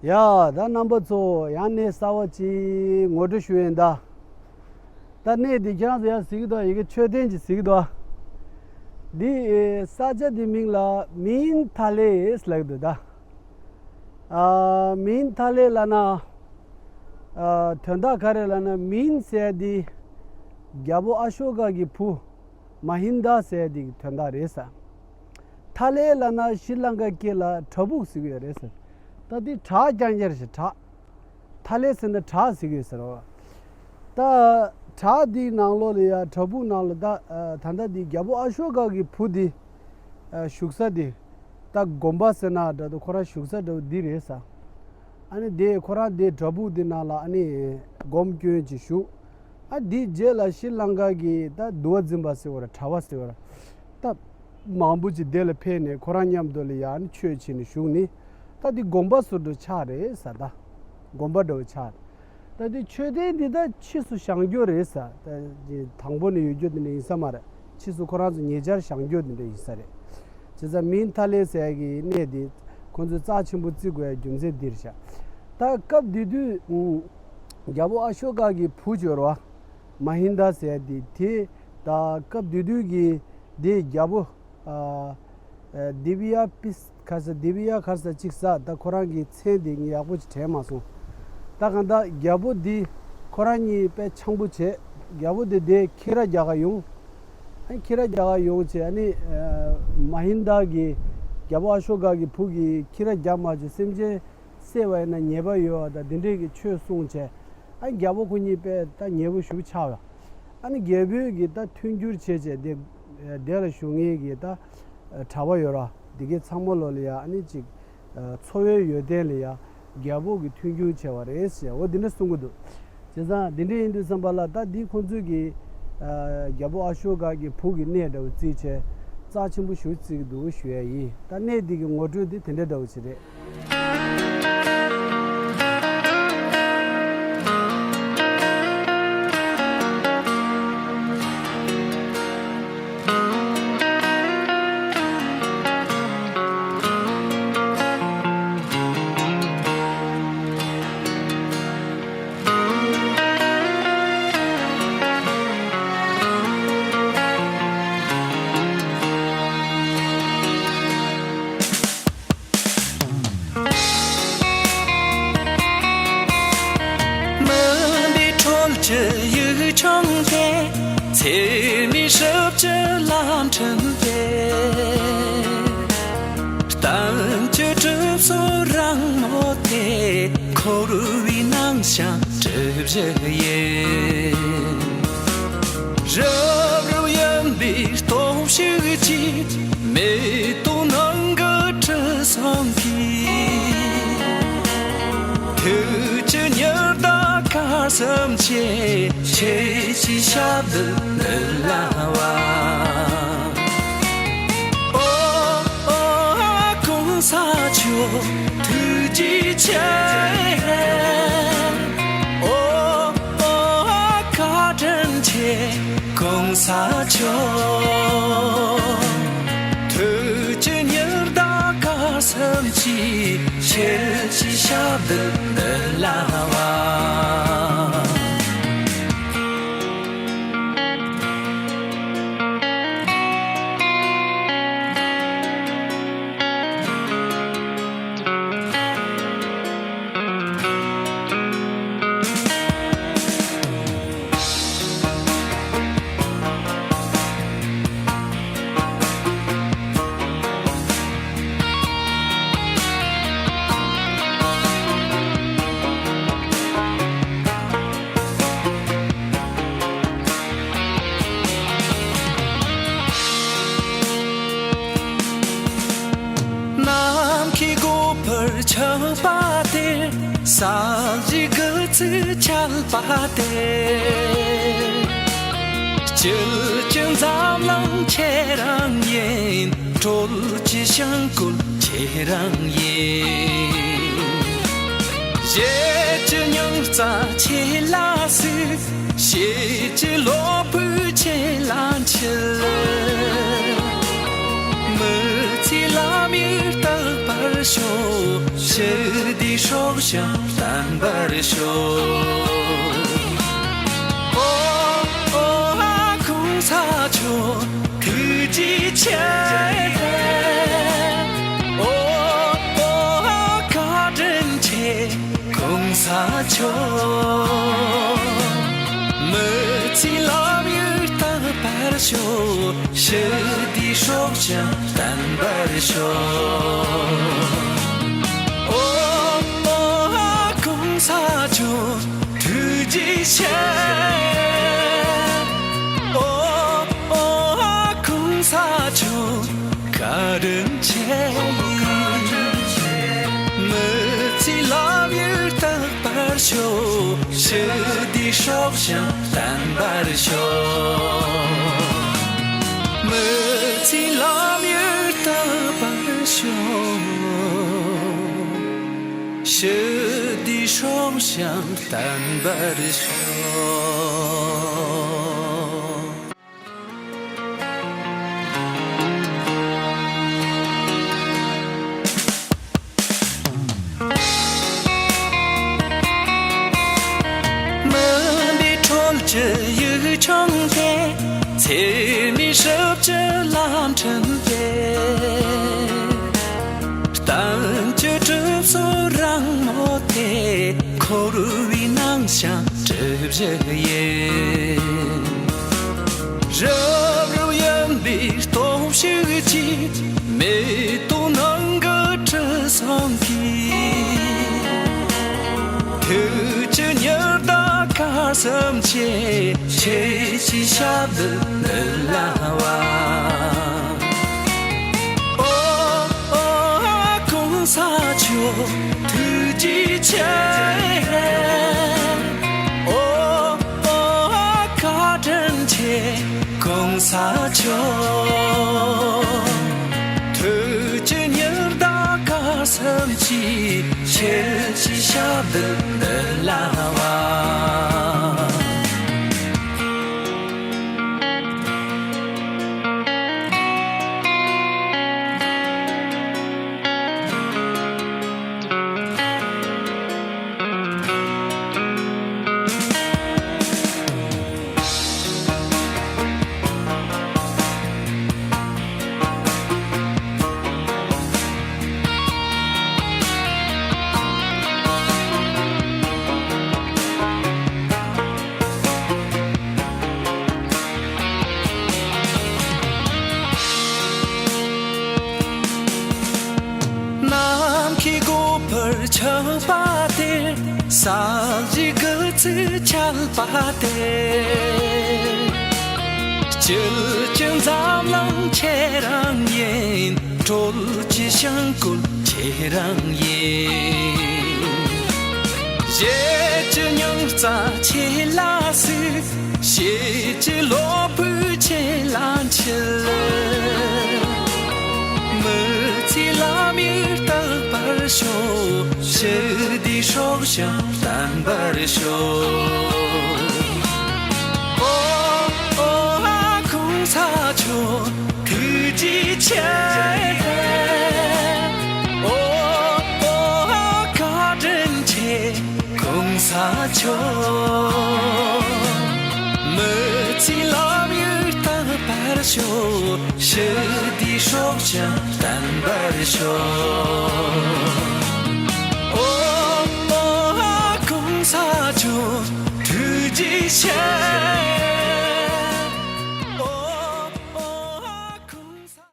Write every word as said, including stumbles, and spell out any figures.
ཡ། ད་རྣམ་པ་ཚོ་ཡང་གནས་གསར་བ་ཅིག་ངོ་སྤྲོད་ཞུ་ཡིན་ད། ད་གནས་འདི་ཁྱེད་རང་ཚོ་ཡར་གཟིགས་ཀྱི་འདུག་ཡ་གི་མཆོད་རྟེན་ཅིག་གཟིགས་ཀྱི་འདུག་འདི་ས་ཆ་འདི་མིང་ལ་མིན་ཐ་ལེ་ལབ་ཀྱི་འདུག་ད། ཨ། མིན་ཐ་ལེ་ལབ་ན། ཨ། དོན་དག་ག་རེ་ལབ་ན་མིན་ཟེར་འདི་རྒྱལ་པོ་ཨ་ཤོ་ཀ་གི་བུ་མ་ཧིན་དཱ་ཟེར་འདི་གི་དོན་དག་རེད་ཟེར། ཐ་ལེ་ལབ་ན་ཤྲི་ལང་ཀ་སྐད་ལ་བྲག་ཕུག་ཟེར་གྱི་ཡོད་རེད་ཟེར། ད་འདི་བྲག་རྐྱང་རྐྱང་རེད་ཟེར། བྲག་ཐ་ལེ་ཟེར་ན་བྲག་ཟེར་གྱི་ཡོད་ཟེར་བ། ད་བྲག་འདིའི་ནང་ལོགས་ལ་ཡ་བྲག་ཕུག་ནང་ལ་ད་ད་ལྟ་འདི་རྒྱལ་པོ་ཨ་ཤོ་ཀ་གི་བུ་འདི་བཞུགས་ས་འདི་ད་དགོན་པ་ཟེར་ན་འདྲ་འདུག་ཁོ་རང་བཞུགས་ས་འདྲ་བོ་འདི་རེད་ཟེར། ཨ་ནི་དེ་ཁོ་རང་དེ་བྲག་ཕུག་འདི་ནང་ལ་ཨ་ནི་སྒོམ་སྐྱོན་གྱི་བཞུགས། ཨ་འདིའི་རྗེས་ལ་ཤྲི་ལང་ཀ་གི་ད་དུ་བ་འཛིན་པ་ཟེར་བ་ར་གྲྭ་པ་ཟེར་བ་ར་ད་མང་པོ་ཅིག་དེ་ལ་ཕེབས་ནས་ཁོ་རང་མཉམ་དུ་ལ་ཡ་ཨ་ནི་ཆོས་བྱས་ནས་བཞུགས་ནས་ད་འདི་དགོན་པ་བཟོ་འདྲ་ཆགས་རེད་ཟེར། ད་དགོན་པ་འདྲ་བོ་ཆགས་རེད། ད་འདི་མཆོད་རྟེན་འདི་ད་ཕྱིས་སུ་བཞེངས་རྒྱུ་རེད་ཟེར། ད་འདི་དང་པོ་ནས་ཡོད་རྒྱུ་དེ་འདྲ་ཡིན་ས་མ་རེད། ཕྱིས་སུ་ཁོ་རང་ཚོ་ཉེ་ཆར་བཞེངས་རྒྱུ་དེ་འདྲ་ཡིན་ས་རེད། བྱས་ཙང་མིན་ཐ་ལེ་ཟེར་གྱི་གནས་འདི་ཁོང་ཚོས་རྩ་ཆེན་པོ་བརྩི་དགོས་ཡ་རྒྱུ་མཚན་འདིར་བཞག་ད་སྐབས་དེ་དུས་རྒྱལ་པོ་ཨ་ཤོ་ཀ་གི་བུ་ཅིག་ཡོད་རེད་བ། མ་ཧིན་དཱ་ཟེར་ཡ་དེ་དེ་ད་སྐབས་དེ་དུས་ཀྱི་དེ་རྒྱལ་པོ། ཨ། ཨ། དི་བི་ཡ་པིས་ཁ་ས་དི་བི་ཡ་ཁ་ས་གཅིག་ས་ད་ཁོ་རང་གི་མཚན་དེ་ངས་ཡག་པོ་ཅིག་དྲན་མ་སོང་། ད་གང་ལྟར་རྒྱལ་པོ་འདི་ཁོ་རང་གཉིས་དཔེ་འཆམ་པོ་བྱས། རྒྱལ་པོ་འདི་དེ་ཁྱི་ར་རྒྱག་ག་ཡོང་། ཨ་ཁྱི་ར་རྒྱག་ག་ཡོང་བྱས་ཨ་ནི་ཨ་མ་ཧིན་དཱ་གི་རྒྱལ་པོ་ཨ་ཤོ་ཀ་གི་བུ་གི་ཁྱི་ར་རྒྱག་མ་བྱུང་སེམས་ཅན་བསད་པ་ཡིན་ན་ཉེས་པ་ཡོད་པ་དང་དེ་འདྲས་ཀྱི་ཆོས་གསུངས་བྱས། ཨ་རྒྱལ་པོ་ཁོ་གཉིས་དཔེ་ད་ཉེ་པོ་ཞུགས་ཆགས་པ། ཨ་ནི་རྒྱལ་པོས་ཀྱི་ད་མཐུན་འགྱུར་བྱས་བྱས་དེ་དེ་ལ་བཞུགས་མཁན་གྱི་ད་གྲྭ་པ་ཡོད་ར་དེ་གའི་ཚང་མ་ལོ་ལ་ཡ་ཨ་ནི་ཅིག་འཚོ་བའི་ཡོན་ཏན་ལ་ཡ་རྒྱལ་པོ་གི་མཐུན་འགྱུར་བྱས་པ་རེད་ཟེར་འོ་དེ་འདྲ་གསུང་གི་འདུག་བྱས་ཙང་དེ་འདྲ་ཡིན་དུས་ཙམ་པ་ལ་ད་འདི་ཁོང་ཚོས་ཀྱི་རྒྱལ་པོ་ཨ་ཤོ་ཀ་གི་བུ་གི་གནས་འདྲ་བོ་བརྩིས་བྱས་རྩ་ཆེན་པོ་ཞིག་བརྩི་གི་འདུག་ཞུ་ཡ་ཡིན། ད་གནས་འདི་གི་ངོ་སྤྲོད་འདི་དེ་འདྲ་འདྲ་བོ་ཞིག་རེད། མུན་པའི་ཁྲོད་ཀྱི་ཡུལ་ལྗོངས་དེ། འཚེ་མེད་ཞབས་ཀྱིས་ལམ་འཁྲིད་དེ། གཏམ་གྱི་གྲིབ་སོ་རང་མོ་དེ། འཁོར་བའི་ནང་བཞིན་གྲིབ་བཞི་ཡིན། རབ་རིབ་གཡོན་པའི་སྟོབས་ཤུགས་ཀྱིས། མེ་ཏོག་ནང་གི་དྲི་བསུང་གིས། དུས་ཀྱི་ཉི་ཟླ་གར་འཚུབ་ཆེ། ཁྱེད་ཀྱི་ཞབས་འདི་ནུབ་ལ་བབས། ཨོ་ཨོ་གོང་ས་མཆོག་ཐུགས་རྗེ་ཆེ། ཨོ་ཨོ་བཀའ་དྲིན་ཆེ་གོང་ས་མཆོག། དུས་ཀྱི་ཉི་ཟླ་གར་འཚུབ་ཆེ། ཁྱེད་ཀྱི་ཞབས་འདི་ནུབ་ལ་བབས། ནམ་མཁའི་སྒོ་འཕར་ཆགས་པ་དེར། གསལ་བྱེད་དགུ་ཚིགས་འཆད་པ་དེར། སྐྱིད་ཀྱི་འཛམ་གླིང་ཁྱེད་རང་ཡིན། སྲོལ་གྱི་ཞིང་བཀོད་ཁྱེད་རང་ཡིན། གཞས་ཀྱི་རྙིང་རྩ་ཁྱེད་ལ་གཟིགས། གཤིས་ཀྱི་གློ་བུར་ཁྱེད་ལ་འཁྱིལ། མི་ཚེའི་ལམ་ཡིག་རྟག་པར་ཤོག། ཞི་བདེའི་སྲོག་ཤིང་བརྟན་པར་ཤོག །ཨོ་ཨོ་ཨ་གོང་ས་མཆོག་ཐུགས་རྗེ་ཆེ། ཨོ་ཨོ་ཨ་བཀའ་དྲིན་ཆེ་གོང་ས་མཆོག །མི་ཚེའི་ལམ་ཡུལ་རྟག་པར་ཤོག །ཞི་བདེའི་སྲོག་ཤིང་བརྟན་པར་ཤོག །ཨོ་ཨོ་ཨ་གོང་ས་མཆོག་ཐུགས་རྗེ་ཆེ། ཨོ་ཨོ་ཨ་གོང་ས་མཆོག་བཀའ་དྲིན་ཆེ། མི་ཚེའི་ལམ་ཡུལ་རྟག་པར་ཤོག །ཞི་བདེའི་སྲོག་ཤིང་བརྟན་པར་ཤོག །མི་ཚེའི་ལམ་ཡུལ་རྟག་པར་ཤོག །ཞི་བདེའི་སྲོག་ཤིང་བརྟན་པར་ཤོག །མུན་པའི་ཁྲོད་ཀྱི་ཡུལ་ལྗོངས་དེ། འཚེ་མེད་ཞི་བདེའི་ལམ་འཁྲིད་དེ། གཏམ་རྒྱུད་གྲིབ་སོ་རང་མོ་དེ། འཁོར་བའི་ནང་བཞིན་གྲུ་བཞི་ཡིན། རབ་རིབ་གཡོན་པའི་སྟོབས་ཤུགས་ཀྱིས། མེ་ཏོག་ནང་གི་དྲི་བསུང་གིས། ཐུགས་ཀྱི་ཉི་ཟླ་སྐར་གསུམ་ཆེ། ཁྱེད་ཀྱི་ཞབས་རྡུལ་འདི་ལ་བབས། ཨོ་ཨོ་ཨ་གོང་ས་མཆོག་ཐུགས་རྗེ་ཆེ། ཨོ་ཨོ་ཨ་བཀའ་དྲིན་ཆེ་གོང་ས་མཆོག །ཐུགས་ཀྱི་ཉི་ཟླ་སྐར་གསུམ་གྱིས། ཁྱེད་ཀྱི་ཞབས་རྡུལ་འདི་ལ་བབས། ནམ་མཁའི་སྒོ་འཕར་ཆགས་པ་དེར། ས་གཞིའི་སྒལ་ཚིགས་ཆགས་པ་དེར། སྐྱིད་ཀྱི་འཛམ་གླིང་ཁྱེད་རང་ཡིན། སྲོལ་གྱི་བྱིང་རྒོད་ཁྱེད་རང་ཡིན། གཞས་ཀྱི་རྙིང་རྩ་ཁྱེད་ལ་གསོལ། གཤིས་ཀྱི་གློ་བུར་ཁྱེད་ལ་འཁྱིལ། མི་ཚེའི་ལམ་ཡུལ་རྟག་པར་ཤོག །ཞི་བདེའི་སྲོག་ཤིང་བརྟན་པར་ཤོག །ཨོ་ཨོ་ཨ་གོང་ས་མཆོག་ཐུགས་རྗེ་ཆེ། ཨོ་ཨོ་ཨ་བཀའ་དྲིན་ཆེ་གོང་ས་མཆོག །མི་ཚེའི་ལམ་ཡུལ་རྟག་པར་ཤོག །ཞི་བདེའི་སྲོག་ཤིང་བརྟན་པར་ཤོག །ཨོ་ཨོ་ཨ་གོང་ས་མཆོག་ཐུགས་རྗེ་ཆེ།